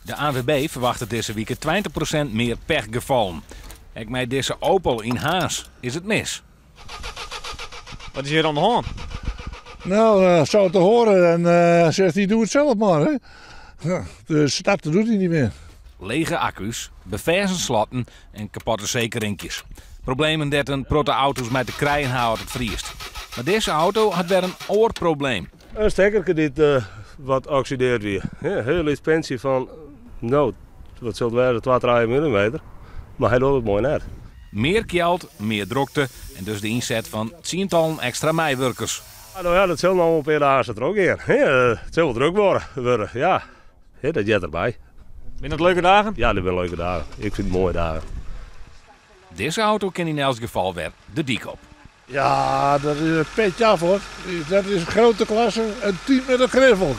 De ANWB ferwachtet dizze wike 20% mear pechgefallen. Ek mei dizze Opel yn Harns is it mis. Wat is hjir oan de hân? Nou, zo te horen en zegt hij, doe het zelf maar. Hè? Ja, dus starten doet hij niet meer. Lege akku's, beferzen slotten en kapotte sekerinkjes. Problemen dêr't in protte auto's mei te krijen ha as it friest. Mar dizze auto hat wer in oar probleem. In stekkerke dy't wat oksideard wie. Ja, hiel lyts pintsje fan, no, wat sil it wêze, 2, 3 millimeter. Mar hy docht it moai net. Mear kjeld, mear drokte en dus de ynset fan tsientallen ekstra meiwurkers. No ja, dat sil noch wol in pear dagen sa trochgean. It sil wol drok wurde, ja. Dat heart derby. Binne it leuke dagen? Ja, dit binne leuke dagen. Ik fyn it moaie dagen. Dizze auto kin yn elts gefal wer de dyk op. Ja, dat is in petje af hoor. Dat is grote klasse, een team met een griffel.